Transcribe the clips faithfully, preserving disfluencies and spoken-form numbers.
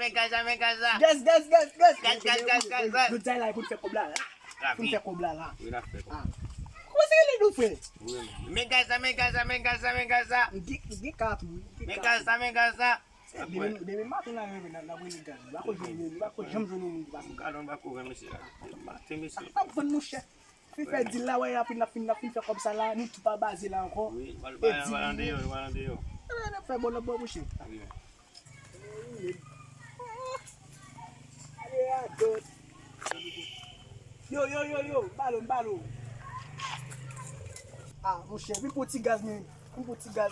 Men gaz la, men gaz la. Gaz, gaz, gaz, gaz. Gaz, gaz, gaz, gaz, gaz. Nou di la pou n fè kòb la la. Pou n fè kòb la la. Wi, n ap fè kòb. Kòman se rele nou, frè? Men gaz la, men gaz la, men gaz la, men gaz la. M gen, m gen kat, wi. Men gaz la, men gaz la. Demen, demen maten la, reve nan, nan rele gaz. Ou pa ko jwenn, ou pa ko janm jwenn yon moun ki pase. Gad yon bako, mesye. Maten, mesye. Ap vann nou chè. Fin fè dil la, wè, apre n ap fin, n ap fin fè kòb sa la, nou tou pa baze la ankò. Wi, nou pral, nou pral andeyò, nou pral andeyò. Fè bon lòt bò, mouche. Wi. Ale a dòt. Yo, yo, yo, yo, balo, balo. Ah, monchè, vin pou ti gaz, men. Vin pou ti gaz.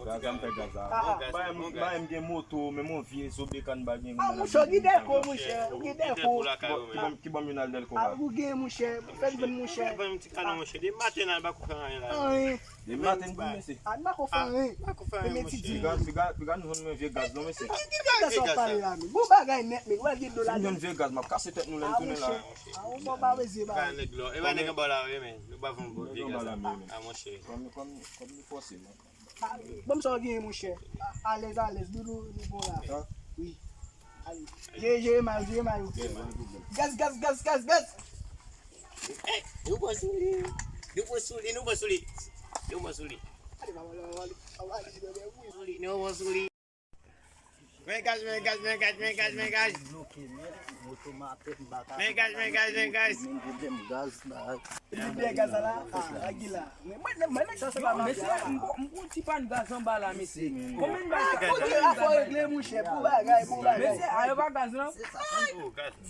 Gaz, m fè gaz la. Ah, ah. Bay m, bay m gen moto, men mon vye zo bekan pa gen. Ah, monchè, ou gen dèko, monchè, ou gen dèko. Ki ban m, ki ban m youn al dèko. Ah, ou gen, monchè, fè l vann, monchè. Fè yon ti kanon, monchè. Demen maten la, bako fè anyen la. Anyen. Demen maten pou mesye. Ah, bako fè anyen. Bako fè anyen, monchè. Piga, piga, piga nou jwenn mwen vye gaz non, mesye. Ki vye gaz w ap pale la, men? Bon bagay nèt, men. Wè gen dola. Si m jwenn vye gaz, m ap kase tèt nou lè n tounen la. Ah, monchè. Ah, ou bon pa bezwen ba. E pa nèg lò. E pa nèg anba w la, wi, men. Nou pa vann bon vye gaz la. Ah, monchè. Kòm, kòm, kòm li fòse, man. Ah, bon, sa w genyen, monchè. A-, alèz, alèz. Doudou, nou bon la. Wi. Jere, jere may ou, jere may ou. Gaz, gaz, gaz, gaz, gaz. Nou pran sou li. Nou pran sou li, nou pran sou li. Nou pran sou li. Nou pran sou li. Men gaz, men gaz, men gaz, men gaz, men gaz. Men gaz, men gaz, men gaz. Pwodui gaz la, ah, Aguila. Men mwen, mwen, mwen, sa se pa mafya. Mesye, m pou, m pou ti pàn gaz anba la, mesye. Konbyen gaz? Ah, fò regle, monchè, pou bagay, pou bagay. Mesye, a, e pa gaz, non?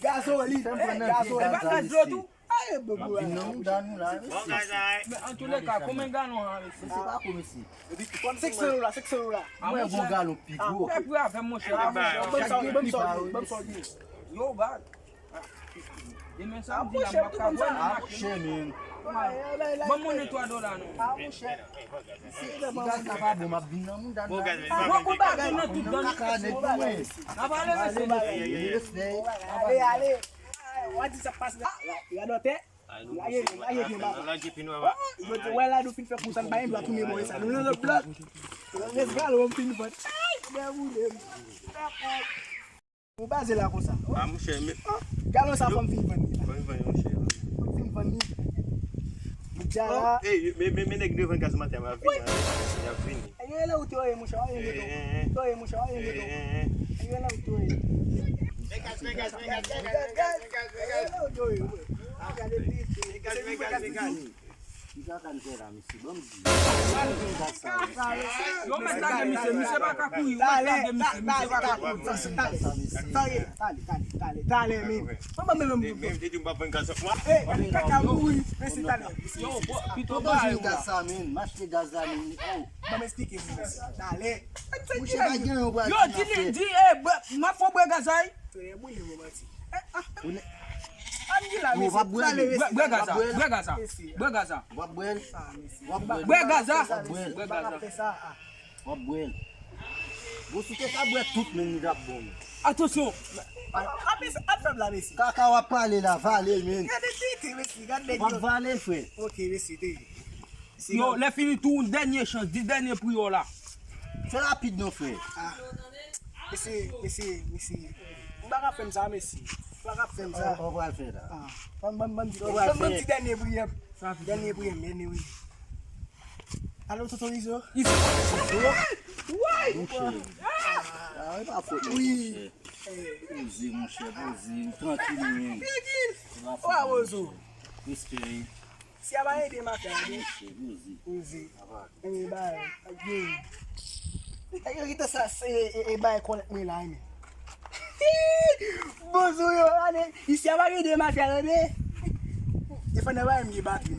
Gazolin, gazolin. E pa gaz dlo tou? Aye, bobo. M ap vin nan mouda nou la, mesye. Men antouleka, konbyen galon an, mesye? Mesye, pa kou, mesye. Senk san dola, senk san dola. Mwen, bon galon pi gwo. Ou pè pri avè m, monchè. Ah, monchè, ban m sa w gen, ban m sa w gen, ban m sa w gen. Yo, bag. Demen samdi la, m p ap ka bwè nan machin. Ban m monnen twa dola non. Ah, monchè. Gaz la pa bon, m ap vin nan mouda n la. Bon, gaz, bon, bon bagay nan tout dan nou. N ap ale, mesye. Ale, ale. Wa di sa k pase la. Radòtè. Lage, lage pye, papa. Lage pye nou, papa. Yo te wè la, nou fin fè konsa, n pa gen dwa tounen bò sa. Nou nan lòt blòk. Rès galon fin vann. Ay, dèboule m. Ou baze la konsa. Ah, monchè, men, oh. Galon sa fò m fin vann li la. Fò m vann li, monchè. Fò m fin vann li. Li dja la. Oh, ey, men, men, men nèg devan gaz maten, m ap vini, m ap vini. Ey, yo, e la ou te ye, monchè, wa ye geto. Te ye, monchè, wa ye geto. Ey, yo, e la ou te ye. Men gaz, men gaz, men gaz, men gaz, men gaz, men gaz, men gaz. Ey, yo, e la ou te ye. Ah, gade piti. Men gaz, men gaz, men gaz. Ki sa ka n fè la, mesye? Ban m di. Yo, mèt lage misye, misye pa ka kouri, yo mèt lage misye, misye pa ka kouri. Talè, talè, talè, talè, talè, men. Mwen, mwen, mwen, mwen. Ey, kaka mouri, mesye, talè. Yo, pito ba yo la. Gaz sa, men. M achte gaz la, men. Oh. Ban m eksplike, mesye. Talè. Mouche pa gen yon bwa. Yo, di li, di, eh, m ap fè w bwè gaz la, wi. Frè, boule mwen manti. Eh, ah. Ann di la, mesye. Talè, mesye. Bwè, bwè gaz la, bwè gaz la, bwè gaz la. W ap bwè l. Ah, mesye. W ap bwè l. Bwè gaz la. W ap bwè l. Bwè gaz la. W ap bwè l. Bon, si w te ka bwè tout, men li t ap bon. Atansyon. Ah, mesye, al fè m la, mesye. Kaka w ap pale la, vale l, men. Gade tete, mesye, gade nèg yo. W ap vale l, frè. Ok, mesye, tete. Yo, lè fini tou, dènye chans, di dènye pri w la. Fè rapid non, frè. Ah. Mesye, mesye, mesye. Ou pa ka fè m sa, mesye. Ou pa ka fè m sa. Ou pral fè la. Ah. Ban m, ban m, ban m di, ban m di dènye pri an. Dènye pri an, dènye pri. Alo, Toto Izo? Izo. Woy! Ah, e pa fòt mwen, monchè. Poze, monchè, poze. Trankil, men. Trankil. Wa, Wozo. Respè. Si a pa ede mafya, ede. Poze. Poze. Enben, ba, gen. E, yo, kite sa, se, e, e, bay kòlèt mwen la, men. Bozo yo, ale. Isi a pa gen de mafya, tande. E fò nan bay m gen batri.